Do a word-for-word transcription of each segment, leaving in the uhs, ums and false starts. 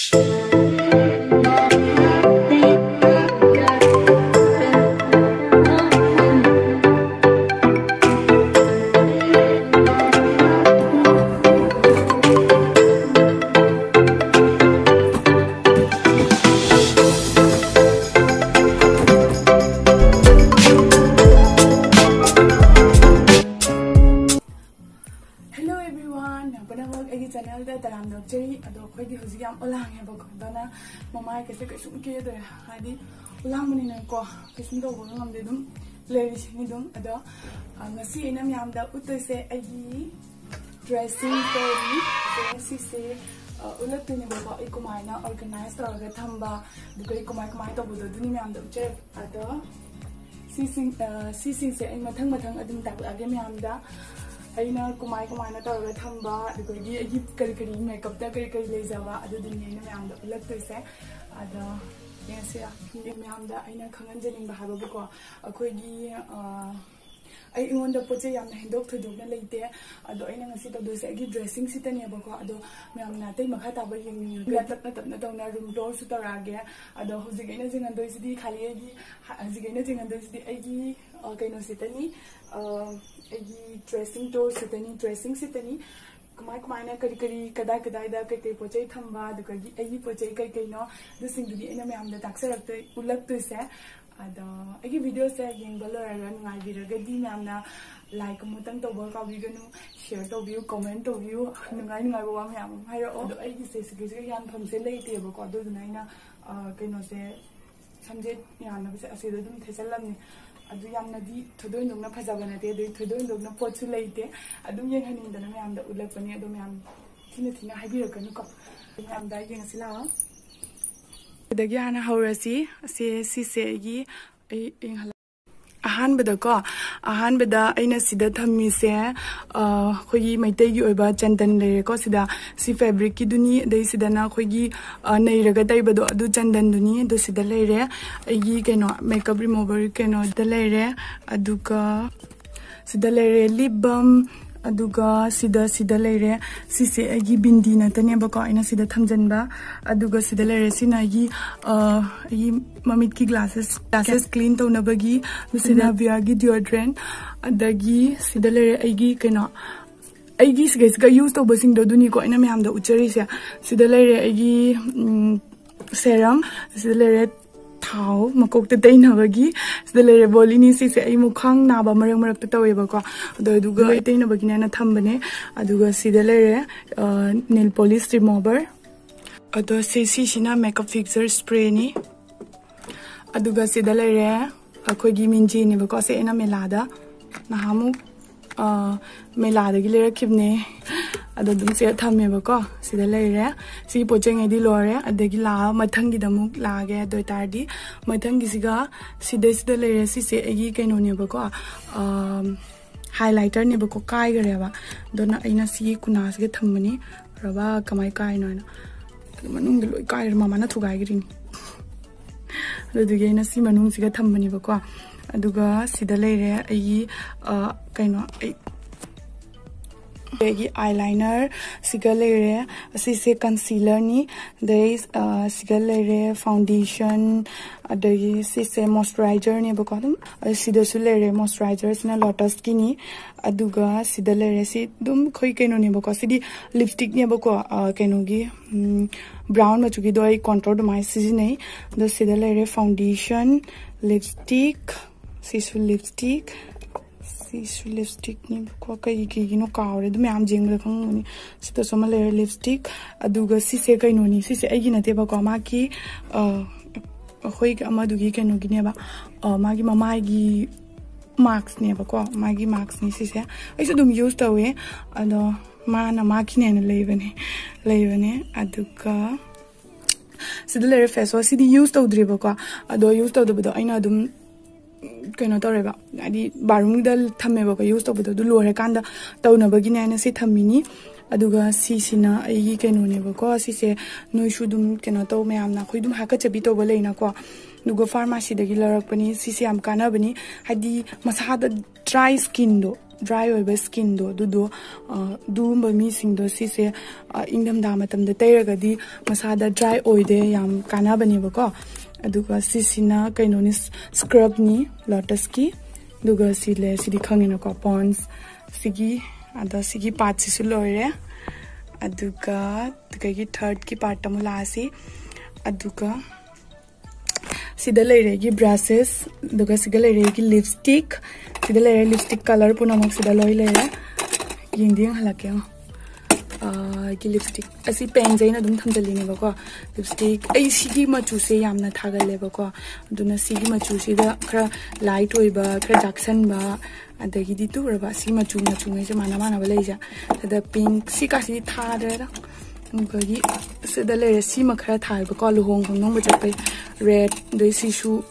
Hello everyone, ꯃꯌꯥꯝ ꯄꯨꯝꯅꯃꯛ ꯑꯩꯒꯤ channelꯗ ꯇꯔꯥꯝꯅ ꯑꯣꯛꯆꯔꯤ꯫ ꯑꯗꯣ ꯑꯩꯈꯣꯏꯗꯤ ꯍꯧꯖꯤꯛ ꯌꯥꯝ ꯎꯂꯥꯡꯉꯦꯕꯀꯣ, ꯑꯗꯨꯅ ꯃꯃꯥꯏꯒꯁꯦ ꯀꯩꯁꯨꯝ ꯀꯦꯗ꯭ꯔꯦ, ꯍꯥꯏꯗꯤ ꯎꯂꯥꯡꯕꯅꯤꯅꯀꯣ ꯀꯩꯁꯨꯝ ꯇꯧꯕ ꯉꯝꯗꯦ, ꯑꯗꯨꯝ ꯂꯩꯔꯤꯁꯤꯅꯤ ꯑꯗꯨꯝ꯫ ꯑꯗꯣ ꯑ, ꯉꯁꯤ ꯑꯩꯅ ꯃꯌꯥꯝꯗ ꯎꯠꯇꯣꯏꯁꯦ ꯑꯩꯒꯤ dressing ꯇꯧꯔꯤ꯫ ꯑꯗꯣ ꯁꯤꯁꯦ ꯑ, ꯎꯠꯂꯛꯇꯣꯏꯅꯦꯕꯀꯣ, ꯑꯩ ꯀꯃꯥꯏꯅ organize ꯇꯧꯔꯒ ꯊꯝꯕ, ꯑꯗꯨꯒ ꯑꯩ ꯀꯃꯥꯏ ꯀꯃꯥꯏ ꯇꯧꯕꯗꯣ ꯑꯗꯨꯅꯤ ꯃꯌꯥꯝꯗ ꯎꯠꯆꯔꯛꯀꯦ꯫ ꯑꯗꯣ ꯁꯤꯁꯤꯡ ꯑ, ꯁꯤꯁꯤꯡꯁꯦ ꯑꯩ ꯃꯊꯪ ꯃꯊꯪ ꯑꯗꯨꯝ ꯇꯥꯛꯂꯛꯑꯒꯦ ꯃꯌꯥꯝꯗ꯫ ꯑꯩꯅ ꯀꯃꯥꯏ ꯀꯃꯥꯏꯅ ꯇꯧꯔꯒ ꯊꯝꯕ, ꯑꯗꯨꯗꯒꯤ ꯑꯩꯒꯤ ꯀꯔꯤ ꯀꯔꯤ makeupꯇ ꯀꯔꯤ ꯀꯔꯤ ꯂꯩꯖꯕ, ꯑꯗꯨꯗꯨꯅꯤ ꯑꯩꯅ ꯃꯌꯥꯝꯗ ꯎꯠꯂꯛꯇꯣꯏꯁꯦ꯫ ꯑꯗꯣ ꯌꯦꯡꯁꯤꯔꯥ? ꯃꯌꯥꯝꯗ ꯑꯩꯅ ꯈꯪꯍꯟꯖꯅꯤꯡꯕ ꯍꯥꯏꯕꯕꯨꯀꯣ, ꯑꯩꯈꯣꯏꯒꯤ ꯑ, ꯑꯩ ꯑꯩꯉꯣꯟꯗ ꯄꯣꯠ ꯆꯩ ꯌꯥꯝꯅ ꯍꯦꯟꯗꯣꯛ ꯊꯣꯏꯗꯣꯛꯅ ꯂꯩꯇꯦ꯫ ꯑꯗꯣ ꯑꯩꯅ ꯉꯁꯤ ꯇꯧꯗꯣꯏꯁꯦ ꯑꯩꯒꯤ dressing ꯁꯤꯇꯅꯦꯕꯀꯣ꯫ ꯑꯗꯣ ꯃꯌꯥꯝꯅ ꯑꯇꯩ ꯃꯈꯥ ꯇꯥꯕ ꯌꯦꯡꯅꯤꯡꯉꯒ ꯇꯞꯅ ꯇꯞꯅ ꯇꯧꯅ room tourꯁꯨ ꯇꯧꯔꯛꯑꯒꯦ꯫ ꯑꯗꯣ ꯍꯧꯖꯤꯛ ꯑꯩꯅ ꯌꯦꯡꯍꯟꯗꯣꯏꯁꯤꯗꯤ ꯈꯥꯂꯤ ꯑꯩꯒꯤ, ꯍꯧꯖꯤꯛ ꯑꯩꯅ ꯌꯦꯡꯍꯟꯗꯣꯏꯁꯤꯗꯤ ꯑꯩꯒꯤ ꯑ, ꯀꯩꯅꯣ ꯁꯤꯇꯅꯤ, ꯑ, ꯑꯩꯒꯤ dressing drawer ꯁꯤꯇꯅꯤ, dressing ꯁꯤꯇꯅꯤ꯫ ꯀꯃꯥꯏ ꯀꯃꯥꯏꯅ ꯀꯔꯤ ꯀꯔꯤ ꯀꯗꯥꯏ ꯀꯗꯥꯏꯗ ꯀꯩ ꯀꯩ ꯄꯣꯠ ꯆꯩ ꯊꯝꯕ, ꯑꯗꯨꯗꯒꯤ ꯑꯩꯒꯤ ꯄꯣꯠ ꯆꯩ ꯀꯩ ꯀꯩꯅꯣ, ꯑꯗꯨꯁꯤꯡꯗꯨꯗꯤ ꯑꯩꯅ ꯃꯌꯥꯝꯗ ꯇꯥꯛꯆꯔꯛꯇꯣꯏ, ꯎꯠꯂꯛꯇꯣꯏꯁꯦ꯫ ꯑꯗꯣ ꯑꯩꯒꯤ videoꯁꯦ ꯌꯦꯡꯕ ꯂꯣꯏꯔꯒ ꯅꯨꯡꯉꯥꯏꯕꯤꯔꯒꯗꯤ ꯃꯌꯥꯝꯅ like ꯑꯃꯨꯛꯇꯪ ꯇꯧꯕ ꯀꯥꯎꯕꯤꯒꯅꯨ, share ꯇꯧꯕꯤꯌꯨ, comment ꯇꯧꯕꯤꯌꯨ, ꯅꯨꯡꯉꯥꯏ ꯅꯨꯡꯉꯥꯏꯕ ꯋꯥ ꯃꯌꯥꯝ ꯑꯃ ꯍꯥꯏꯔꯛꯑꯣ꯫ ꯑꯗꯣ ꯑꯩꯒꯤꯁꯦ ꯁꯤꯒꯤꯁꯦ ꯌꯥꯟꯐꯝꯁꯦ ꯂꯩꯇꯦꯕꯀꯣ, ꯑꯗꯨꯗꯨꯅ ꯑꯩꯅ, ꯑ, ꯀꯩꯅꯣꯁꯦ ꯁꯝꯖꯦꯠ ꯌꯥꯟꯅꯕꯁꯦ ꯑꯁꯤꯗ ꯑꯗꯨꯝ ꯊꯦꯠꯆꯜꯂꯝꯅꯤ꯫ ꯑꯗꯨ ꯌꯥꯝꯅꯗꯤ ꯊꯣꯏꯗꯣꯛ ꯍꯦꯟꯗꯣꯛꯅ ꯐꯖꯕ ꯅꯠꯇꯦ, ꯑꯗꯨꯒꯤ ꯊꯣꯏꯗꯣꯛ ꯍꯦꯟꯗꯣꯛꯅ ꯄꯣꯠꯁꯨ ꯂꯩꯇꯦ꯫ ꯑꯗꯨꯝ ꯌꯦꯡꯍꯟꯅꯤꯡꯗꯅ ꯃꯌꯥꯝꯗ ꯎꯠꯂꯛꯄꯅꯦ꯫ ꯑꯗꯣ ꯃꯌꯥꯝ ꯊꯤꯅ ꯊꯤꯅ ꯍꯥꯏꯕꯤꯔꯛꯀꯅꯨꯀꯣ꯫ ꯃꯌꯥꯝꯗ ꯌꯦꯡꯉꯁꯤ ꯂꯥꯛꯑꯣ꯫ ꯁꯤꯗꯒꯤ ꯍꯥꯟꯅ ꯍꯧꯔꯁꯤ꯫ ꯑꯁꯤ, ꯁꯤꯁꯦ ꯑꯩꯒꯤ, ꯑꯩ ꯌꯦꯡꯍꯜꯂ-, ꯑꯍꯥꯟꯕꯗꯀꯣ, ꯑꯍꯥꯟꯕꯗ ꯑꯩꯅ ꯁꯤꯗ ꯊꯝꯃꯤꯁꯦ, ꯑ, ꯑꯩꯈꯣꯏꯒꯤ ꯃꯩꯇꯩꯒꯤ ꯑꯣꯏꯕ ꯆꯟꯗꯟ ꯂꯩꯔꯦꯀꯣ꯫ ꯁꯤꯗ ꯁꯤ fabricꯀꯤꯗꯨꯅꯤ, ꯑꯗꯩ ꯁꯤꯗꯅ ꯑꯩꯈꯣꯏꯒꯤ, ꯑ, ꯅꯩꯔꯒ ꯇꯩꯕꯗꯣ ꯑꯗꯨ ꯆꯟꯗꯟꯗꯨꯅꯤ꯫ ꯑꯗꯣ ꯁꯤꯗ ꯂꯩꯔꯦ ꯑꯩꯒꯤ ꯀꯩꯅꯣ, makeup remover ꯀꯩꯅꯣꯗ ꯂꯩꯔꯦ꯫ ꯑꯗꯨꯒ ꯁꯤꯗ ꯂꯩꯔꯦ lip balm, ꯑꯗꯨꯒ ꯁꯤꯗ ꯁꯤꯗ ꯂꯩꯔꯦ꯫ ꯁꯤꯁꯦ ꯑꯩꯒꯤ ꯕꯤꯟꯗꯤ ꯅꯠꯇꯅꯦꯕꯀꯣ, ꯑꯩꯅ ꯁꯤꯗ ꯊꯝꯖꯟꯕ꯫ ꯑꯗꯨꯒ ꯁꯤꯗ ꯂꯩꯔꯦ, ꯁꯤꯅ ꯑꯩꯒꯤ ꯑ, ꯑꯩꯒꯤ ꯃꯃꯤꯠꯀꯤ glasses, glasses clean ꯇꯧꯅꯕꯒꯤ꯫ ꯁꯤꯅ ꯕꯤꯌꯥꯒꯤ deodorant꯫ ꯑꯗꯒꯤ ꯁꯤꯗ ꯂꯩꯔꯦ ꯑꯩꯒꯤ ꯀꯩꯅꯣ, ꯑꯩꯒꯤ ꯁꯤꯒꯩꯁꯤꯒ use ꯇꯧꯕꯁꯤꯡꯗꯣ ꯑꯗꯨꯅꯤꯀꯣ ꯑꯩꯅ ꯃꯌꯥꯝꯗ ꯎꯠꯆꯔꯤꯁꯦ꯫ ꯁꯤꯗ ꯂꯩꯔꯦ ꯑꯩꯒꯤ ꯎꯝ, serum꯫ ꯁꯤꯗ ꯂꯩꯔꯦ ꯊꯥꯎ ꯃꯀꯣꯛꯇ ꯇꯩꯅꯕꯒꯤ꯫ ꯁꯤꯗ ꯂꯩꯔꯦ ꯕꯣꯂꯤꯅꯤ꯫ ꯁꯤꯁꯦ ꯑꯩ ꯃꯨꯈꯥꯡ ꯅꯥꯕ ꯃꯔꯛ ꯃꯔꯛꯇ ꯇꯧꯋꯦꯕꯀꯣ, ꯑꯗꯣ ꯑꯗꯨꯒ ꯑꯩ ꯇꯩꯅꯕꯒꯤꯅꯦꯅ ꯊꯝꯕꯅꯦ꯫ ꯑꯗꯨꯒ ꯁꯤꯗ ꯂꯩꯔꯦ nail polish remover꯫ ꯑꯗꯣ ꯁꯤ ꯁꯤꯁꯤꯅ makeup fixer sprayꯅꯤ꯫ ꯑꯗꯨꯒ ꯁꯤꯗ ꯂꯩꯔꯦ ꯑꯩꯈꯣꯏꯒꯤ ꯃꯤꯟꯖꯤꯅꯦꯕꯀꯣ꯫ ꯁꯤ ꯑꯩꯅ ꯃꯦꯂꯥꯗ ꯅꯍꯥꯟꯃꯨꯛ ꯑ, ꯃꯦꯂꯥꯗꯒꯤ ꯂꯩꯔꯛꯈꯤꯕꯅꯦ꯫ ꯑꯗꯣ ꯑꯗꯨꯝ ꯁꯤꯗ ꯊꯝꯃꯦꯕꯀꯣ꯫ ꯁꯤꯗ ꯂꯩꯔꯦ꯫ ꯁꯤꯒꯤ ꯄꯣꯠ ꯆꯩꯉꯩꯗꯤ ꯂꯣꯏꯔꯦ꯫ ꯑꯗꯒꯤ ꯂꯥꯛꯑ ꯃꯊꯪꯒꯤꯗ ꯑꯃꯨꯛ ꯂꯥꯛꯑꯒꯦ꯫ ꯑꯗꯨ ꯑꯣꯏꯇꯥꯔꯗꯤ ꯃꯊꯪꯒꯤꯁꯤꯒ ꯁꯤꯗꯩꯁꯤꯗ ꯂꯩꯔꯦ꯫ ꯁꯤꯁꯦ ꯑꯩꯒꯤ ꯀꯩꯅꯣꯅꯦꯕꯀꯣ, ꯑꯝ, highlighterꯅꯦꯕꯀꯣ, ꯀꯥꯏꯈꯔꯦꯕ꯫ ꯑꯗꯨꯅ ꯑꯩꯅ ꯁꯤꯒꯤ ꯀꯨꯅꯥꯁꯤꯒ ꯊꯝꯕꯅꯤ꯫ ꯔꯕꯥ ꯀꯃꯥꯏ ꯀꯥꯏꯅꯣ ꯍꯥꯏꯅ꯫ ꯑꯗꯨ ꯃꯅꯨꯡꯗ ꯂꯣꯏ ꯀꯥꯏꯔꯦ, ꯃꯃꯥꯅ ꯊꯨꯒꯥꯏꯈ꯭ꯔꯤꯅꯤ꯫ ꯑꯗꯨꯗꯨꯒꯤ ꯑꯩꯅ ꯁꯤ ꯃꯅꯨꯡꯁꯤꯒ ꯊꯝꯕꯅꯦꯕꯀꯣ꯫ ꯑꯗꯨꯒ ꯁꯤꯗ ꯂꯩꯔꯦ ꯑꯩꯒꯤ, ꯑ, ꯀꯩꯅꯣ, ꯑꯩ, ꯑꯩꯒꯤ eyeliner ꯁꯤꯒ ꯂꯩꯔꯦ꯫ ꯑꯁꯤꯁꯦ concealerꯅꯤ꯫ ꯑꯗꯩ, ꯑ, ꯁꯤꯒ ꯂꯩꯔꯦ foundation, ꯑꯗꯒꯤ ꯁꯤꯁꯦ moisturizerꯅꯦꯕꯀꯣ꯫ ꯑꯗꯨꯝ, ꯑ, ꯁꯤꯗꯁꯨ ꯂꯩꯔꯦ moisturizerꯁꯤꯅ Lotusꯀꯤꯅꯤ꯫ ꯑꯗꯨꯒ ꯁꯤꯗ ꯂꯩꯔꯦ, ꯁꯤ ꯑꯗꯨꯝ ꯑꯩꯈꯣꯏ ꯀꯩꯅꯣꯅꯦꯕꯀꯣ, ꯁꯤꯗꯤ lipstickꯅꯦꯕꯀꯣ, ꯑ, ꯀꯩꯅꯣꯒꯤ, ꯎꯝ, brown ꯃꯆꯨꯒꯤꯗꯣ ꯑꯩ contour ꯑꯗꯨꯃꯥꯏꯅ ꯁꯤꯖꯤꯟꯅꯩ꯫ ꯑꯗꯣ ꯁꯤꯗ ꯂꯩꯔꯦ foundation, lipstick, ꯁꯤꯁꯨ lipstick, ꯁꯤꯁꯨ lipstickꯅꯦꯕꯀꯣ, ꯀꯩ ꯀꯩꯒꯤꯅꯣ ꯀꯥꯎꯔꯦ, ꯑꯗꯨ ꯃꯌꯥꯝ ꯌꯦꯡꯕꯗ ꯈꯪꯉꯝꯒꯅꯤ꯫ ꯁꯤꯗꯁꯨ ꯑꯃ ꯂꯩꯔꯦ lipstick꯫ ꯑꯗꯨꯒ ꯁꯤꯁꯦ ꯀꯩꯅꯣꯅꯤ, ꯁꯤꯁꯦ ꯑꯩꯒꯤ ꯅꯠꯇꯦꯕꯀꯣ, ꯃꯥꯒꯤ, ꯑ, ꯑꯩꯈꯣꯏ ꯑꯃꯗꯨꯒꯤ ꯀꯩꯅꯣꯒꯤꯅꯦꯕ, ꯑ, ꯃꯥꯒꯤ ꯃꯃꯥꯏꯒꯤ maskꯅꯦꯕꯀꯣ, ꯃꯥꯒꯤ maskꯅꯤ ꯁꯤꯁꯦ꯫ ꯑꯩꯁꯨ ꯑꯗꯨꯝ use ꯇꯧꯋꯦ, ꯑꯗꯣ ꯃꯥꯅ ꯃꯥꯒꯤꯅꯦꯅ ꯂꯩꯕꯅꯦ, ꯂꯩꯕꯅꯦ꯫ ꯑꯗꯨꯒ ꯁꯤꯗ ꯂꯩꯔꯦ face wash꯫ ꯁꯤꯗꯤ use ꯇꯧꯗ꯭ꯔꯤꯕꯀꯣ, ꯑꯗꯣ use ꯇꯧꯗꯕꯗꯣ ꯑꯩꯅ ꯑꯗꯨꯝ ꯀꯩꯅꯣ ꯇꯧꯔꯦꯕ, ꯍꯥꯏꯗꯤ bathroomꯒꯤꯗ ꯊꯝꯃꯦꯕꯀꯣ, use ꯇꯧꯕꯗꯣ꯫ ꯑꯗꯨ ꯂꯣꯏꯔꯀꯥꯟꯗ ꯇꯧꯅꯕꯒꯤꯅꯦ ꯍꯥꯏꯅ ꯁꯤ ꯊꯝꯃꯤꯅꯤ꯫ ꯑꯗꯨꯒ ꯁꯤꯁꯤꯅ ꯑꯩꯒꯤ ꯀꯩꯅꯣꯅꯦꯕꯀꯣ, ꯁꯤꯁꯦ ꯅꯣꯏꯁꯨ ꯑꯗꯨꯝ ꯀꯩꯅꯣ ꯇꯧ, ꯃꯌꯥꯝꯅ ꯑꯩꯈꯣꯏ ꯑꯗꯨꯝ ꯍꯥꯀꯠꯆꯕꯤ ꯇꯧꯕ ꯂꯩꯅꯀꯣ꯫ ꯑꯗꯨꯒ pharmacyꯗꯒꯤ ꯂꯧꯔꯛꯄꯅꯤ꯫ ꯁꯤꯁꯦ ꯌꯥꯝ ꯀꯥꯟꯅꯕꯅꯤ, ꯍꯥꯏꯗꯤ ꯃꯁꯥꯗ dry skinꯗꯣ, ꯗ꯭ꯔꯥꯏ ꯑꯣꯏꯕ ꯁ꯭ꯀꯤꯟꯗꯣ ꯑꯗꯨꯗꯣ ꯑ, ꯑꯗꯨꯒꯨꯝꯕ ꯃꯤꯁꯤꯡꯗꯣ ꯁꯤꯁꯦ ꯑ, ꯏꯪꯊꯝꯊꯥ ꯃꯇꯝꯗ ꯇꯩꯔꯒꯗꯤ ꯃꯁꯥꯗ ꯗ꯭ꯔꯥꯏ ꯑꯣꯏꯗꯦ, ꯌꯥꯝ ꯀꯥꯟꯅꯕꯅꯦꯕꯀꯣ꯫ ꯑꯗꯨꯒ ꯁꯤꯁꯤꯅ ꯀꯩꯅꯣꯅꯤ, ꯁ꯭ꯀ꯭ꯔꯕꯅꯤ ꯂꯣꯇꯁꯀꯤ꯫ ꯑꯗꯨꯒ ꯁꯤ ꯂꯩ, ꯁꯤꯗꯤ ꯈꯪꯉꯤꯅꯀꯣ, ꯄꯣꯟꯁ꯫ ꯁꯤꯒꯤ ꯑꯗꯣ ꯁꯤꯒꯤ ꯄꯥꯔꯠꯁꯤꯁꯨ ꯂꯣꯏꯔꯦ꯫ ꯑꯗꯨꯒ ꯑꯗꯨꯗꯒꯤ ꯊꯥꯔꯠꯀꯤ ꯄꯥꯔꯠꯇ ꯑꯃꯨꯛ ꯂꯥꯛꯑꯁꯤ꯫ ꯑꯗꯨꯒ ꯁꯤꯗ ꯂꯩꯔꯦ ꯑꯩꯒꯤ ꯕ꯭ꯔꯁꯦꯁ, ꯑꯗꯨꯒ ꯁꯤꯗ ꯂꯩꯔꯦ ꯑꯩꯒꯤ ꯂꯤꯞꯁꯇꯤꯛ꯫ ꯁꯤꯗ ꯂꯩꯔꯦ ꯂꯤꯞꯁꯇꯤꯛ ꯀꯂꯔ ꯄꯨꯝꯅꯃꯛ ꯁꯤꯗ ꯂꯣꯏ ꯂꯩꯔꯦ꯫ ꯌꯦꯡꯗꯤ ꯌꯦꯡꯍꯜꯂꯛꯀꯦ ꯌꯦꯡꯉꯣ꯫ ꯑꯥ, ꯑꯩꯒꯤ ꯂꯤꯞꯁꯇꯤꯛ ꯑꯁꯤ ꯄꯦꯟꯁꯦ ꯑꯩꯅ ꯑꯗꯨꯝ ꯊꯝꯖꯤꯜꯂꯤꯅꯦꯕꯀꯣ꯫ ꯂꯤꯞꯁꯇꯤꯛ ꯑꯩ ꯁꯤꯒꯤ ꯃꯆꯨꯁꯦ ꯌꯥꯝꯅ ꯊꯥꯒꯜꯂꯦꯕꯀꯣ, ꯑꯗꯨꯅ ꯁꯤꯒꯤ ꯃꯆꯨꯁꯤꯗ ꯈꯔ ꯂꯥꯏꯠ ꯑꯣꯏꯕ, ꯈꯔ ꯆꯥꯛꯁꯟꯕ, ꯑꯗꯒꯤꯗꯤ ꯇꯨꯔꯕ ꯁꯤ ꯃꯆꯨ ꯃꯆꯨꯉꯩꯁꯦ ꯃꯥꯟꯅ ꯃꯥꯟꯅꯕ ꯂꯩꯁꯦ꯫ ꯑꯗ ꯄꯤꯡ ꯁꯤ ꯀꯥꯁꯤꯗꯤ ꯊꯥꯗ꯭ꯔꯦꯗ꯫ ꯑꯗꯨꯒꯤ ꯁꯤꯗ ꯂꯩꯔꯦ, ꯁꯤꯃ ꯈꯔ ꯊꯥꯏꯕꯀꯣ, ꯂꯨꯍꯣꯡ ꯈꯣꯡꯗꯣꯡꯕ ꯆꯠꯄꯩ ꯔꯦꯠ꯫ ꯑꯗꯩ ꯁꯤꯁꯨ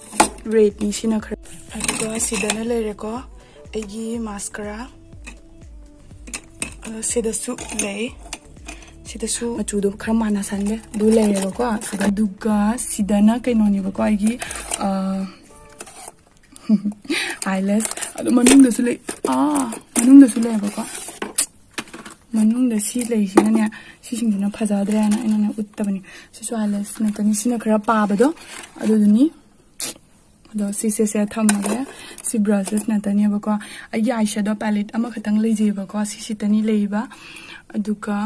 ꯔꯦꯠꯅꯤ, ꯁꯤꯅ ꯈꯔ꯫ ꯑꯗꯨꯒ ꯁꯤꯗꯅ ꯂꯩꯔꯦꯀꯣ ꯑꯩꯒꯤ ꯃꯥꯁꯀꯔꯥ꯫ ꯑꯗꯣ ꯁꯤꯗꯁꯨ ꯂꯩ꯫ ꯁꯤꯗꯁꯨ ꯃꯆꯨꯗꯣ ꯈꯔ ꯃꯥꯟꯅꯁꯟꯒꯦ꯫ ꯑꯗꯨ ꯂꯩꯔꯦꯕꯀꯣ ꯁꯤꯗ꯫ ꯑꯗꯨꯒ ꯁꯤꯗꯅ ꯀꯩꯅꯣꯅꯦꯕꯀꯣ, ꯑꯩꯒꯤ ꯑꯥꯏꯂꯦꯁ꯫ ꯑꯗꯣ ꯃꯅꯨꯡꯗꯁꯨ ꯂꯩ꯫ ꯑꯥ, ꯃꯅꯨꯡꯗꯁꯨ ꯂꯩꯌꯦꯕꯀꯣ꯫ ꯃꯅꯨꯡꯗ ꯁꯤ ꯂꯩꯁꯤꯅꯅꯦ, ꯁꯤꯁꯤꯡꯁꯤꯅ ꯐꯖꯗ꯭ꯔꯦꯅ ꯑꯩꯅꯅꯦ ꯎꯠꯇꯕꯅꯤ꯫ ꯁꯤꯁꯨ ꯑꯥꯏꯂꯦꯁ ꯉꯥꯛꯇꯅꯤ꯫ ꯁꯤꯅ ꯈꯔ ꯄꯥꯕꯗꯣ ꯑꯗꯨꯗꯨꯅꯤ꯫ ꯑꯗꯣ ꯁꯤꯁꯦ ꯁꯤꯗ ꯊꯝꯃꯒꯦ꯫ ꯁꯤ ꯕ꯭ꯔꯁꯦꯁ ꯉꯥꯛꯇꯅꯦꯕꯀꯣ꯫ ꯑꯩꯒꯤ ꯑꯥꯏ ꯁꯦꯗꯣ ꯄꯦꯂꯦꯠ ꯑꯃꯈꯛꯇꯪ ꯂꯩꯖꯩꯕꯀꯣ꯫ ꯁꯤꯁꯤꯇꯅꯤ ꯂꯩꯕ꯫ ꯑꯗꯨꯒ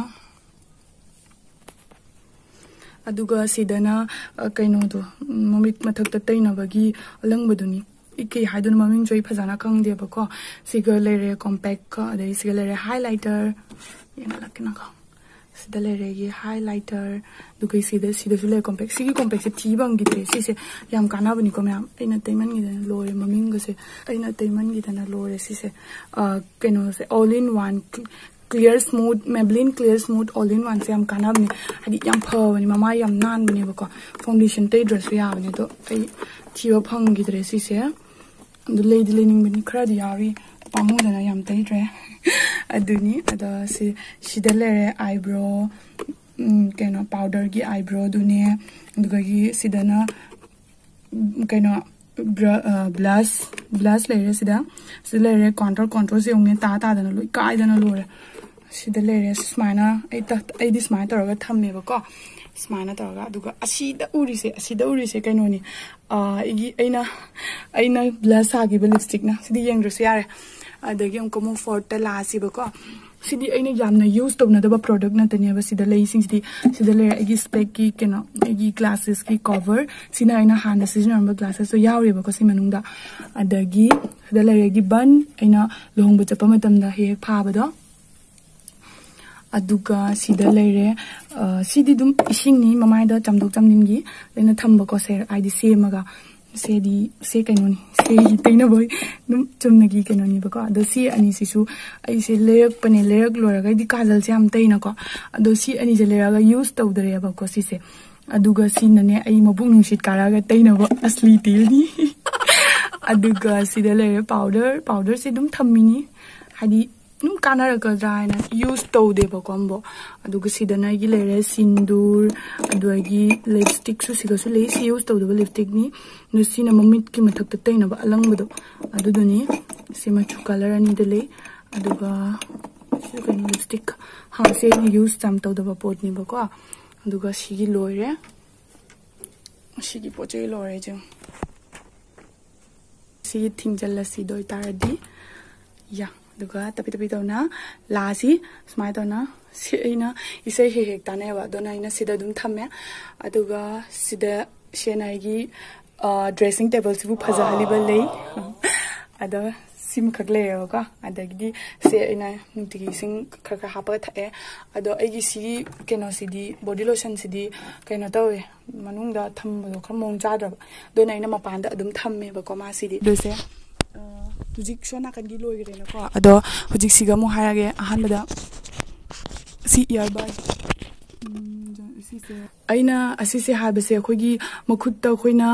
ꯑꯗꯨꯒ ꯁꯤꯗꯅ, ꯑ, ꯀꯩꯅꯣꯗꯣ, ꯎꯝ, ꯃꯃꯤꯠ ꯃꯊꯛꯇ ꯇꯩꯅꯕꯒꯤ ꯑꯂꯪꯕꯗꯨꯅꯤ꯫ ꯑꯩ ꯀꯩ ꯍꯥꯏꯗꯣꯏꯅꯣ, ꯃꯃꯤꯡꯁꯨ ꯑꯩ ꯐꯖꯅ ꯈꯪꯗꯦꯕꯀꯣ꯫ ꯁꯤꯒ ꯂꯩꯔꯦ ꯀꯣꯝꯄꯦꯛꯀ, ꯑꯗꯩ ꯁꯤꯒ ꯂꯩꯔꯦ ꯍꯥꯏꯂꯥꯏꯇꯔ꯫ ꯌꯦꯡꯍꯜꯂꯛꯀꯦ ꯅꯪꯀꯣ꯫ ꯁꯤꯗ ꯂꯩꯔꯦ ꯑꯩꯒꯤ ꯍꯥꯏꯂꯥꯏꯇꯔ꯫ ꯑꯗꯨꯒ ꯁꯤꯗ, ꯁꯤꯗꯁꯨ ꯂꯩꯔꯦ ꯀꯣꯝꯄꯦꯛ꯫ ꯁꯤꯒꯤ ꯀꯣꯝꯄꯦꯛꯁꯦ ꯊꯤ ꯐꯪꯈꯤꯗ꯭ꯔꯦ꯫ ꯁꯤꯁꯦ ꯌꯥꯝ ꯀꯥꯟꯅꯕꯅꯤꯀꯣ ꯃꯌꯥꯝ꯫ ꯑꯩꯅ ꯇꯩꯃꯟꯈꯤꯗꯅ ꯂꯣꯏꯔꯦ ꯃꯃꯤꯡꯒꯁꯦ꯫ ꯑꯩꯅ ꯇꯩꯃꯟꯈꯤꯗꯅ ꯂꯣꯏꯔꯦ ꯁꯤꯁꯦ꯫ ꯑ, ꯀꯩꯅꯣꯁꯦ, all in one clear smooth, Maybelline Clear Smooth All in Oneꯁꯦ ꯌꯥꯝ ꯀꯥꯟꯅꯕꯅꯦ꯫ ꯍꯥꯏꯗꯤ ꯌꯥꯝ ꯐꯕꯅꯦ, ꯃꯃꯥꯏ ꯌꯥꯝ ꯅꯥꯟꯕꯅꯦꯕꯀꯣ꯫ ꯐꯥꯎꯟꯗꯦꯁꯟ ꯇꯩꯗ꯭ꯔꯁꯨ ꯌꯥꯕꯅꯦ꯫ ꯑꯗꯣ ꯑꯩ ꯊꯤꯕ ꯐꯪꯈꯤꯗ꯭ꯔꯦ ꯁꯤꯁꯦ꯫ ꯑꯗꯨ ꯂꯩꯗꯤ ꯂꯩꯅꯤꯡꯕꯅꯤ, ꯈꯔꯗꯤ ꯌꯥꯎꯔꯤ, ꯄꯥꯝꯃꯨꯗꯅ ꯌꯥꯝ ꯇꯩꯗ꯭ꯔꯦ꯫ ꯑꯗꯨꯅꯤ꯫ ꯑꯗꯣ ꯁꯤ, ꯁꯤꯗ ꯂꯩꯔꯦ ꯑꯥꯏꯕ꯭ꯔꯣ, ꯎꯝ, ꯀꯩꯅꯣ, ꯄꯥꯎꯗꯔꯒꯤ ꯑꯥꯏꯕ꯭ꯔꯣꯗꯨꯅꯦ꯫ ꯑꯗꯨꯗꯒꯤ ꯁꯤꯗꯅ, ꯎꯝ, ꯀꯩꯅꯣ, ꯕ꯭ꯂꯁ ꯕ꯭ꯂꯁ ꯂꯩꯔꯦ ꯁꯤꯗ꯫ ꯁꯤꯗ ꯂꯩꯔꯦ ꯀꯣꯟꯇ꯭ꯔꯣꯜ ꯀꯣꯟꯇ꯭ꯔꯣꯜꯁꯦ ꯌꯦꯡꯉꯨꯅꯦ, ꯇꯥ ꯇꯥꯗꯅ ꯂꯣꯏ ꯀꯥꯏꯗꯅ ꯂꯣꯏꯔꯦ꯫ ꯁꯤꯗ ꯂꯩꯔꯦ ꯁꯨꯃꯥꯏꯅ꯫ ꯑꯩ ꯇ- ꯑꯩꯗꯤ ꯁꯨꯃꯥꯏꯅ ꯇꯧꯔꯒ ꯊꯝꯃꯦꯕꯀꯣ, ꯁꯨꯃꯥꯏꯅ ꯇꯧꯔꯒ꯫ ꯑꯗꯨꯒ ꯑꯁꯤꯗ ꯎꯔꯤꯁꯦ, ꯑꯁꯤꯗ ꯎꯔꯤꯁꯦ ꯀꯩꯅꯣꯅꯤ, ꯑꯩꯒꯤ ꯑꯩꯅ ꯑꯩꯅ ꯕ꯭ꯂꯁ ꯁꯥꯈꯤꯕ ꯂꯤꯞꯁꯇꯤꯛꯅ꯫ ꯁꯤꯗꯤ ꯌꯦꯡꯗ꯭ꯔꯁꯨ ꯌꯥꯔꯦ꯫ ꯑꯗꯒꯤ ꯑꯃꯨꯛꯀ ꯃꯣꯝ ꯐꯣꯔꯠꯇ ꯂꯥꯛꯑꯁꯤꯕꯀꯣ꯫ ꯁꯤꯗꯤ ꯑꯩꯅ ꯌꯥꯝꯅ ꯌꯨꯁ ꯇꯧꯅꯗꯕ ꯄ꯭ꯔꯣꯗꯛ ꯅꯠꯇꯅꯦꯕ ꯁꯤꯗ ꯂꯩꯁꯤꯡꯁꯤꯗꯤ꯫ ꯁꯤꯗ ꯂꯩꯔꯦ ꯑꯩꯒꯤ ꯁ꯭ꯄꯦꯛꯀꯤ ꯀꯩꯅꯣ, ꯑꯩꯒꯤ ꯒ꯭ꯂꯥꯁꯦꯁꯀꯤ ꯀꯣꯚꯔ꯫ ꯁꯤꯅ ꯑꯩꯅ ꯍꯥꯟꯅ ꯁꯤꯖꯤꯟꯅꯔꯝꯕ ꯒ꯭ꯂꯥꯁꯦꯁꯇꯣ ꯌꯥꯎꯔꯤꯕꯀꯣ ꯁꯤ ꯃꯅꯨꯡꯗ꯫ ꯑꯗꯒꯤ ꯁꯤꯗ ꯂꯩꯔꯦ ꯑꯩꯒꯤ ꯕꯟ, ꯑꯩꯅ ꯂꯨꯍꯣꯡꯕ ꯆꯠꯄ ꯃꯇꯝꯗ ꯍꯦꯛ ꯍꯦꯛ ꯐꯥꯕꯗꯣ꯫ ꯑꯗꯨꯒ ꯁꯤꯗ ꯂꯩꯔꯦ꯫ ꯁꯤꯗꯤ ꯑꯗꯨꯝ ꯏꯁꯤꯡꯅꯤ, ꯃꯃꯥꯏꯗ ꯆꯥꯝꯊꯣꯛ ꯆꯥꯝꯁꯤꯟꯒꯤ ꯑꯩꯅ ꯊꯝꯕꯀꯣ, ꯁꯦ ꯍꯥꯏꯗꯤ ꯁꯦꯝꯃꯒ꯫ ꯁꯦꯗꯤ ꯁꯦ ꯀꯩꯅꯣꯅꯤ, ꯁꯦ ꯇꯩꯅꯕ ꯑꯗꯨꯝ ꯆꯨꯝꯅꯒꯤ ꯀꯩꯅꯣꯅꯦꯕꯀꯣ꯫ ꯑꯗꯣ ꯁꯤ ꯑꯅꯤꯁꯤꯁꯨ ꯑꯩꯁꯦ ꯂꯩꯔꯛꯄꯅꯦ, ꯂꯩꯔꯛ ꯂꯣꯏꯔꯒꯗꯤ ꯀꯥꯖꯜꯁꯦ ꯌꯥꯝ ꯇꯩꯅꯀꯣ꯫ ꯑꯗꯣ ꯁꯤ ꯑꯅꯤꯁꯦ ꯂꯩꯔꯒ ꯌꯨꯁ ꯇꯧꯗ꯭ꯔꯦꯕꯀꯣ ꯁꯤꯁꯦ꯫ ꯑꯗꯨꯒ ꯁꯤꯅꯅꯦ ꯑꯩ ꯃꯕꯨꯛ ꯅꯨꯡꯁꯤꯠ ꯀꯥꯔꯛꯑꯒ ꯇꯩꯅꯕ ꯑꯁꯂꯤ ꯇꯦꯜꯅꯤ꯫ ꯑꯗꯨꯒ ꯁꯤꯗ ꯂꯩꯔꯦ ꯄꯥꯎꯗꯔ꯫ ꯄꯥꯎꯗꯔꯁꯦ ꯑꯗꯨꯝ ꯊꯝꯃꯤꯅꯤ, ꯍꯥꯏꯗꯤ ꯑꯗꯨꯝ ꯀꯥꯟꯅꯔꯛꯀꯗ꯭ꯔꯥ ꯍꯥꯏꯅ ꯌꯨꯁ ꯇꯧꯗꯦꯕꯀꯣ ꯑꯃꯕꯨ꯫ ꯑꯗꯨꯒ ꯁꯤꯗꯅ ꯑꯩꯒꯤ ꯂꯩꯔꯦ ꯁꯤꯟꯗꯨꯔ, ꯑꯗꯨꯗꯒꯤ ꯂꯤꯞꯁꯇꯤꯛꯁꯨ ꯁꯤꯒꯁꯨ ꯂꯩ꯫ ꯁꯤ ꯌꯨꯁ ꯇꯧꯗꯕ ꯂꯤꯞꯁꯇꯤꯛꯅꯤ꯫ ꯑꯗꯨ ꯁꯤꯅ ꯃꯃꯤꯠꯀꯤ ꯃꯊꯛꯇ ꯇꯩꯅꯕ ꯑꯂꯪꯕꯗꯣ ꯑꯗꯨꯗꯨꯅꯤ꯫ ꯁꯤ ꯃꯆꯨ ꯀꯂꯔ ꯑꯅꯤꯗ ꯂꯩ꯫ ꯑꯗꯨꯒ ꯁꯤ ꯀꯩꯅꯣ ꯂꯤꯞꯁꯇꯤꯛ, ꯍꯥ, ꯁꯤ ꯑꯩꯅ ꯌꯨꯁ ꯌꯥꯝ ꯇꯧꯗꯕ ꯄꯣꯠꯅꯦꯕꯀꯣ꯫ ꯑꯗꯨꯒ ꯁꯤꯒꯤ ꯂꯣꯏꯔꯦ꯫ ꯁꯤꯒꯤ ꯄꯣꯠ ꯆꯩ ꯂꯣꯏꯔꯦ ꯆꯦ꯫ ꯁꯤꯒꯤ ꯊꯤꯡꯖꯤꯜꯂꯁꯤ ꯑꯗꯨ ꯑꯣꯏꯇꯥꯔꯗꯤ꯫ ꯌꯥ, ꯑꯗꯨꯒ ꯇꯞꯄꯤ ꯇꯞꯄꯤ ꯇꯧꯅ ꯂꯥꯁꯤ ꯁꯨꯃꯥꯏꯅ ꯇꯧꯅ꯫ ꯁꯤ ꯑꯩꯅ ꯏꯁꯩ ꯍꯦꯛ ꯍꯦꯛ ꯇꯥꯟꯅꯩꯕ, ꯑꯗꯨꯅ ꯑꯩꯅ ꯁꯤꯗ ꯑꯗꯨꯝ ꯊꯝꯃꯦ꯫ ꯑꯗꯨꯒ ꯁꯤꯗ ꯁꯦꯅ ꯑꯩꯒꯤ ꯗ꯭ꯔꯦꯁꯤꯡ ꯇꯦꯕꯜꯁꯤꯕꯨ ꯐꯖꯍꯜꯂꯤꯕ ꯂꯩ꯫ ꯑꯗꯣ ꯁꯤꯃꯈꯛ ꯂꯩꯔꯦꯕꯀꯣ꯫ ꯑꯗꯒꯤꯗꯤ ꯁꯦ ꯑꯩꯅ ꯅꯨꯡꯇꯤꯒꯤ ꯏꯁꯤꯡ ꯈꯔ ꯈꯔ ꯍꯥꯞꯄꯒ ꯊꯛꯑꯦ꯫ ꯑꯗꯣ ꯑꯩꯒꯤ ꯁꯤꯒꯤ ꯀꯩꯅꯣꯁꯤꯗꯤ, ꯕꯣꯗꯤ ꯂꯣꯁꯟꯁꯤꯗꯤ ꯀꯩꯅꯣ ꯇꯧꯋꯦ, ꯃꯅꯨꯡꯗ ꯊꯝꯕꯗꯣ ꯈꯔ ꯃꯑꯣꯡ ꯆꯥꯗ꯭ꯔꯕ, ꯑꯗꯨꯅ ꯑꯩꯅ ꯃꯄꯥꯟꯗ ꯑꯗꯨꯝ ꯊꯝꯃꯦꯕꯀꯣ ꯃꯥꯁꯤꯗꯤ꯫ ꯑꯗꯨꯁꯦ ꯍꯧꯖꯤꯛ ꯁꯣꯝ ꯅꯥꯀꯟꯒꯤ ꯂꯣꯏꯈ꯭ꯔꯦꯅꯀꯣ꯫ ꯑꯗꯣ ꯍꯧꯖꯤꯛꯁꯤꯒ ꯑꯃꯨꯛ ꯍꯥꯏꯔꯒꯦ꯫ ꯑꯍꯥꯟꯕꯗ ꯁꯤ ꯏꯌꯥꯔꯕꯠ, ꯁꯤꯁꯦ ꯑꯩꯅ ꯑꯁꯤꯁꯦ ꯍꯥꯏꯕꯁꯦ ꯑꯩꯈꯣꯏꯒꯤ ꯃꯈꯨꯠꯇ ꯑꯩꯈꯣꯏꯅ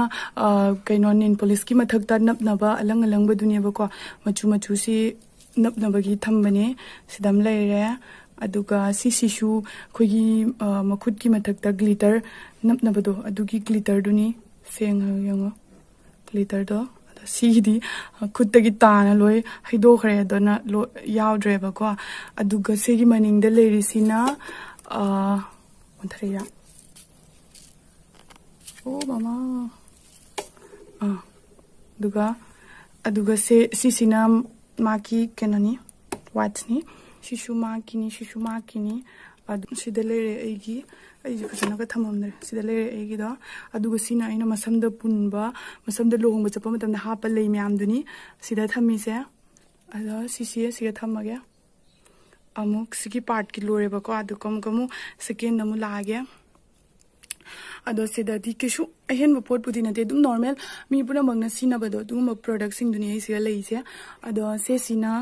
ꯀꯩꯅꯣ ꯅꯦꯜ ꯄꯣꯂꯤꯁꯀꯤ ꯃꯊꯛꯇ ꯅꯞꯅꯕ ꯑꯂꯪ ꯑꯂꯪꯕꯗꯨꯅꯦꯕꯀꯣ꯫ ꯃꯆꯨ ꯃꯆꯨꯁꯤ ꯅꯞꯅꯕꯒꯤ ꯊꯝꯕꯅꯦ꯫ ꯁꯤꯗ ꯑꯃ ꯂꯩꯔꯦ꯫ ꯑꯗꯨꯒ ꯁꯤꯁꯤꯁꯨ ꯑꯩꯈꯣꯏꯒꯤ ꯃꯈꯨꯠꯀꯤ ꯃꯊꯛꯇ ꯒ꯭ꯂꯤꯇꯔ ꯅꯞꯅꯕꯗꯣ, ꯑꯗꯨꯒꯤ ꯒ꯭ꯂꯤꯇꯔꯗꯨꯅꯤ꯫ ꯁꯦꯡꯉꯒ ꯌꯦꯡꯉꯣ꯫ ꯂꯤꯇꯔꯗꯣ꯫ ꯑꯗꯣ ꯁꯤꯒꯤꯗꯤ, ꯑ, ꯈꯨꯠꯇꯒꯤ ꯇꯥꯅ ꯂꯣꯏ ꯍꯩꯗꯣꯛꯈ꯭ꯔꯦ, ꯑꯗꯨꯅ ꯂꯣ-, ꯌꯥꯎꯗ꯭ꯔꯦꯕꯀꯣ꯫ ꯑꯗꯨꯒ ꯁꯤꯒꯤ ꯃꯅꯤꯡꯗ ꯂꯩꯔꯤꯁꯤꯅ, ꯑ, ꯑꯣꯟꯊꯔꯛꯏꯔꯥ? ꯑꯣ, ꯃꯃꯥ꯫ ꯑꯥ, ꯑꯗꯨꯒ, ꯑꯗꯨꯒ ꯁꯦ-, ꯁꯤꯁꯤꯅ ꯃꯥꯒꯤ ꯀꯩꯅꯣꯅꯤ, ꯋꯥꯠꯁꯅꯤ꯫ ꯁꯤꯁꯨ ꯃꯥꯒꯤꯅꯤ, ꯁꯤꯁꯨ ꯃꯥꯒꯤꯅꯤ꯫ ꯑꯗꯨ ꯁꯤꯗ ꯂꯩꯔꯦ ꯑꯩꯒꯤ, ꯑꯩꯁꯦ ꯐꯖꯅꯒ ꯊꯝꯃꯝꯗ꯭ꯔꯦ꯫ ꯁꯤꯗ ꯂꯩꯔꯦ ꯑꯩꯒꯤꯗꯣ꯫ ꯑꯗꯨꯒ ꯁꯤꯅ ꯑꯩꯅ ꯃꯁꯝꯗ ꯄꯨꯟꯕ, ꯃꯁꯝꯗ ꯂꯨꯍꯣꯡꯕ ꯆꯠꯄ ꯃꯇꯝꯗ ꯍꯥꯞꯄ ꯂꯩ ꯃꯌꯥꯝꯗꯨꯅꯤ ꯁꯤꯗ ꯊꯝꯃꯤꯁꯦ꯫ ꯑꯗꯣ ꯁꯤꯁꯦ ꯁꯤꯒ ꯊꯝꯃꯒꯦ꯫ ꯑꯃꯨꯛ ꯁꯤꯒꯤ ꯄꯥꯔꯠꯀꯤ ꯂꯣꯏꯔꯦꯕꯀꯣ꯫ ꯑꯗꯨꯒ ꯑꯃꯨꯛ, ꯑꯃꯨꯛ ꯁꯦꯀꯦꯟꯗ ꯑꯃꯨꯛ ꯂꯥꯛꯑꯒꯦ꯫ ꯑꯗꯣ ꯁꯤꯗꯗꯤ ꯀꯩꯁꯨ ꯑꯍꯦꯟꯕ ꯄꯣꯠꯄꯨꯗꯤ ꯅꯠꯇꯦ, ꯑꯗꯨꯝ ꯅꯣꯔꯃꯦꯜ ꯃꯤ ꯄꯨꯝꯅꯃꯛꯅ ꯁꯤꯖꯤꯟꯅꯕꯗꯣ, ꯑꯗꯨꯒꯨꯝꯕ ꯄ꯭ꯔꯣꯗꯛꯁꯤꯡꯗꯨꯅꯤ ꯑꯩ ꯁꯤꯗ ꯂꯩꯔꯤꯁꯦ꯫ ꯑꯗꯣ ꯁꯤꯁꯤꯅ,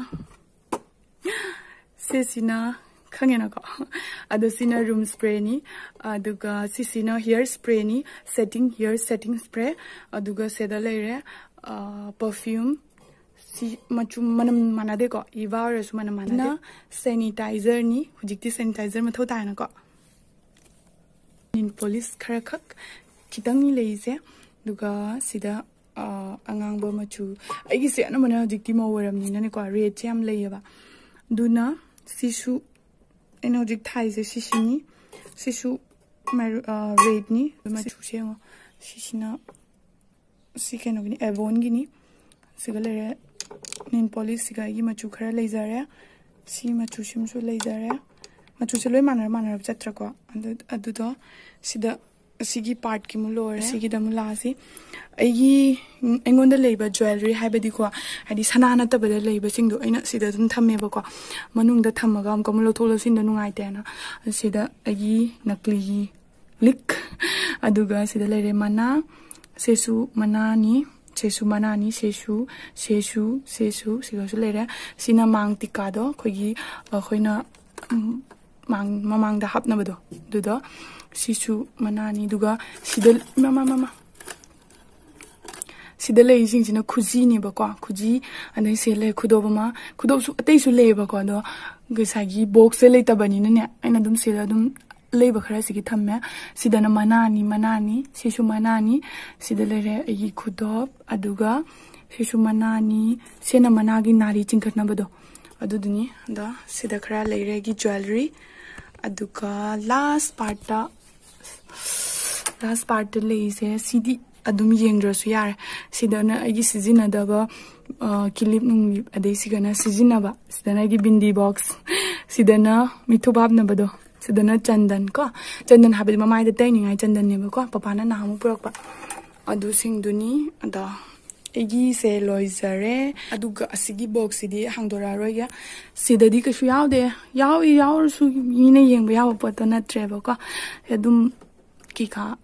ꯁꯤꯁꯤꯅ ꯈꯪꯉꯦꯅꯀꯣ? ꯑꯗꯣ ꯁꯤꯅ ꯔꯨꯝ ꯁ꯭ꯄ꯭ꯔꯦꯅꯤ, ꯑꯗꯨꯒ ꯁꯤꯁꯤꯅ ꯍꯤꯌꯔ ꯁ꯭ꯄ꯭ꯔꯦꯅꯤ, ꯁꯦꯇꯤꯡ, ꯍꯤꯌꯔ ꯁꯦꯇꯤꯡ ꯁ꯭ꯄ꯭ꯔꯦ꯫ ꯑꯗꯨꯒ ꯁꯤꯗ ꯂꯩꯔꯦ, ꯑ, ꯄꯔꯐ꯭ꯌꯨꯝ꯫ ꯁꯤ ꯃꯆꯨ, ꯃꯅꯝ ꯃꯥꯟꯅꯗꯦꯀꯣ, ꯏꯚꯥ ꯑꯣꯏꯔꯁꯨ ꯃꯅꯝ ꯃꯥꯟꯅꯗꯦ꯫ ꯁꯤꯅ ꯁꯦꯅꯤꯇꯥꯏꯖꯔꯅꯤ, ꯍꯧꯖꯤꯛꯇꯤ ꯁꯦꯅꯤꯇꯥꯏꯖꯔ ꯃꯊꯧ ꯇꯥꯏꯅꯀꯣ꯫ ꯅꯤꯜ ꯄꯣꯂꯤꯁ ꯈꯔ ꯈꯛ ꯈꯤꯇꯪꯅꯤ ꯂꯩꯔꯤꯁꯦ꯫ ꯑꯗꯨꯒ ꯁꯤꯗ, ꯑ, ꯑꯉꯥꯡꯕ ꯃꯆꯨ, ꯑꯩꯒꯤꯁꯦ ꯑꯅꯝꯕꯅ ꯍꯧꯖꯤꯛꯇꯤ ꯃꯧ ꯑꯣꯏꯔꯕꯅꯤꯅꯅꯦꯀꯣ, ꯔꯦꯗꯁꯦ ꯌꯥꯝ ꯂꯩꯌꯦꯕ꯫ ꯑꯗꯨꯅ ꯁꯤꯁꯨ ꯑꯩꯅ ꯍꯧꯖꯤꯛ ꯊꯥꯏꯁꯦ ꯁꯤꯁꯤꯅꯤ, ꯁꯤꯁꯨ ꯃꯦꯔꯨ-, ꯑ, ꯔꯦꯗꯅꯤ꯫ ꯃꯆꯨꯁꯦ ꯌꯦꯡꯉꯣ, ꯁꯤꯁꯤꯅ, ꯁꯤ ꯀꯩꯅꯣꯒꯤꯅꯤ, ꯑꯦꯕꯣꯟꯒꯤꯅꯤ꯫ ꯁꯤꯒ ꯂꯩꯔꯦ, ꯅꯤꯜ ꯄꯣꯂꯤꯁꯁꯤꯒ ꯑꯩꯒꯤ ꯃꯆꯨ ꯈꯔ ꯂꯩꯖꯔꯦ꯫ ꯁꯤ ꯃꯆꯨꯁꯤꯃꯁꯨ ꯂꯩꯖꯔꯦ꯫ ꯃꯆꯨꯁꯦ ꯂꯣꯏ ꯃꯥꯟꯅꯔ ꯃꯥꯟꯅꯔꯕ ꯆꯠꯇ꯭ꯔꯥꯀꯣ? ꯑꯗꯨ, ꯑꯗꯨꯗꯣ ꯁꯤꯗ, ꯑꯁꯤꯒꯤ ꯄꯥꯔꯠꯀꯤ ꯑꯃꯨꯛ ꯂꯣꯏꯔꯦ꯫ ꯁꯤꯒꯤꯗ ꯑꯃꯨꯛ ꯂꯥꯛꯑꯁꯤ꯫ ꯑꯩꯒꯤ, ꯑꯩꯉꯣꯟꯗ ꯂꯩꯕ ꯖ꯭ꯋꯦꯂꯔꯤ ꯍꯥꯏꯕꯗꯤꯀꯣ, ꯍꯥꯏꯗꯤ ꯁꯅꯥ ꯅꯠꯇꯕꯗ ꯂꯩꯕꯁꯤꯡꯗꯣ ꯑꯩꯅ ꯁꯤꯗ ꯑꯗꯨꯝ ꯊꯝꯃꯦꯕꯀꯣ꯫ ꯃꯅꯨꯡꯗ ꯊꯝꯃꯒ ꯑꯃꯨꯛꯀ ꯑꯃꯨꯛ ꯂꯧꯊꯣꯛ ꯂꯧꯁꯤꯟꯗꯣ ꯅꯨꯡꯉꯥꯏꯇꯦꯅ꯫ ꯁꯤꯗ ꯑꯩꯒꯤ ꯅꯀꯂꯤꯒꯤ ꯂꯤꯛ, ꯑꯗꯨꯒ ꯁꯤꯗ ꯂꯩꯔꯦ ꯃꯅꯥ, ꯁꯤꯁꯨ ꯃꯅꯥꯅꯤ, ꯁꯤꯁꯨ ꯃꯅꯥꯅꯤ, ꯁꯤꯁꯨ, ꯁꯤꯁꯨ, ꯁꯤꯁꯨ, ꯁꯤꯒꯁꯨ ꯂꯩꯔꯦ꯫ ꯁꯤꯅ ꯃꯥꯡ ꯇꯤꯀꯥꯗꯣ, ꯑꯩꯈꯣꯏꯒꯤ, ꯑꯩꯈꯣꯏꯅ, ꯎꯝ, ꯃꯥꯡ-, ꯃꯃꯥꯡꯗ ꯍꯥꯞꯅꯕꯗꯣ, ꯑꯗꯨꯗꯣ꯫ ꯁꯤꯁꯨ ꯃꯅꯥꯅꯤ, ꯑꯗꯨꯒ ꯁꯤꯗ, ꯃꯃꯥ, ꯃꯃꯥ, ꯁꯤꯗ ꯂꯩꯔꯤꯁꯤꯡꯁꯤꯅ ꯈꯨꯖꯤꯅꯦꯕꯀꯣ, ꯈꯨꯖꯤ, ꯑꯗꯩ ꯁꯤ ꯂꯩ ꯈꯨꯗꯣꯞ ꯑꯃ, ꯈꯨꯗꯣꯞꯁꯨ ꯑꯇꯩꯁꯨ ꯂꯩꯌꯦꯕꯀꯣ, ꯑꯗꯣ ꯉꯁꯥꯏꯒꯤ ꯕꯣꯛꯁꯁꯦ ꯂꯩꯇꯕꯅꯤꯅꯅꯦ, ꯑꯩꯅ ꯑꯗꯨꯝ ꯁꯤꯗ ꯑꯗꯨꯝ ꯂꯩꯕ ꯈꯔꯁꯤꯒꯤ ꯊꯝꯃꯦ꯫ ꯁꯤꯗꯅ ꯃꯅꯥꯅꯤ, ꯃꯅꯥꯅꯤ, ꯁꯤꯁꯨ ꯃꯅꯥꯅꯤ, ꯁꯤꯗ ꯂꯩꯔꯦ ꯑꯩꯒꯤ ꯈꯨꯗꯣꯞ, ꯑꯗꯨꯒ ꯁꯤꯁꯨ ꯃꯅꯥꯅꯤ, ꯁꯤꯅ ꯃꯅꯥꯒꯤ ꯅꯥꯔꯤ ꯆꯤꯡꯈꯠꯅꯕꯗꯣ ꯑꯗꯨꯗꯨꯅꯤ꯫ ꯑꯗꯣ ꯁꯤꯗ ꯈꯔ ꯂꯩꯔꯦ ꯑꯩꯒꯤ jewellery, ꯑꯗꯨꯒ last part ꯇ last part ꯇ ꯂꯩꯔꯤꯁꯦ ꯁꯤꯗꯤ ꯑꯗꯨꯝ ꯌꯦꯡꯗ꯭ꯔꯁꯨ ꯌꯥꯔꯦ꯫ ꯁꯤꯗꯅ ꯑꯩꯒꯤ ꯁꯤꯖꯤꯟꯅꯗꯕ ꯀꯤꯂꯤꯞ ꯅꯨꯡꯂꯤꯞ, ꯑꯗꯩ ꯁꯤꯒꯅ ꯁꯤꯖꯤꯟꯅꯕ, ꯁꯤꯗꯅ ꯑꯩꯒꯤ ꯕꯤꯟꯗꯤ box, ꯁꯤꯗꯅ ꯃꯤꯊꯨꯞ ꯍꯥꯞꯅꯕꯗꯣ, ꯁꯤꯗꯅ ꯆꯟꯗꯟ ꯀꯣ, ꯆꯟꯗꯟ ꯍꯥꯏꯕꯗꯤ ꯃꯃꯥꯏꯗ ꯇꯩꯅꯤꯡꯉꯥꯏ ꯆꯟꯗꯟꯅꯦꯕꯀꯣ, ꯄꯄꯥꯅ ꯅꯍꯥꯟꯃꯨꯛ ꯄꯨꯔꯛꯄ ꯑꯗꯨꯁꯤꯡꯗꯨꯅꯤ꯫ ꯑꯗꯣ ꯑꯩꯒꯤꯁꯦ ꯂꯣꯏꯖꯔꯦ꯫ ꯑꯗꯨꯒ ꯑꯁꯤꯒꯤ box ꯁꯤꯗꯤ ꯍꯥꯡꯗꯣꯔꯛꯑꯔꯣꯏꯒꯦ꯫ ꯁꯤꯗꯗꯤ ꯀꯩꯁꯨ ꯌꯥꯎꯗꯦ꯫ ꯌꯥꯎꯏ, ꯌꯥꯎꯔꯁꯨ ꯃꯤꯅ ꯌꯦꯡꯕ ꯌꯥꯕ ꯄꯣꯠꯇꯣ ꯅꯠꯇ꯭ꯔꯦꯕꯀꯣ꯫ ꯑꯗꯨꯝ ꯀꯩꯀꯥ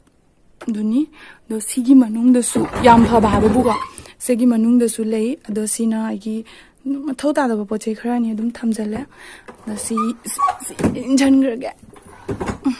ꯑꯗꯨꯅꯤ꯫ ꯑꯗꯣ ꯁꯤꯒꯤ ꯃꯅꯨꯡꯗꯁꯨ ꯌꯥꯝ ꯐꯕ ꯍꯥꯏꯕꯕꯨꯀꯣ, ꯁꯤꯒꯤ ꯃꯅꯨꯡꯗꯁꯨ ꯂꯩ꯫ ꯑꯗꯣ ꯁꯤꯅ ꯑꯩꯒꯤ ꯃꯊꯧ ꯇꯥꯗꯕ ꯄꯣꯠ ꯆꯩ ꯈꯔꯅꯤ ꯑꯗꯨꯝ ꯊꯝꯖꯜꯂꯦ꯫ ꯑꯗꯣ ꯁꯤ, ꯁꯤ, ꯁꯤ ꯏꯟꯁꯤꯟꯈ꯭ꯔꯒꯦ꯫ ꯎꯝ,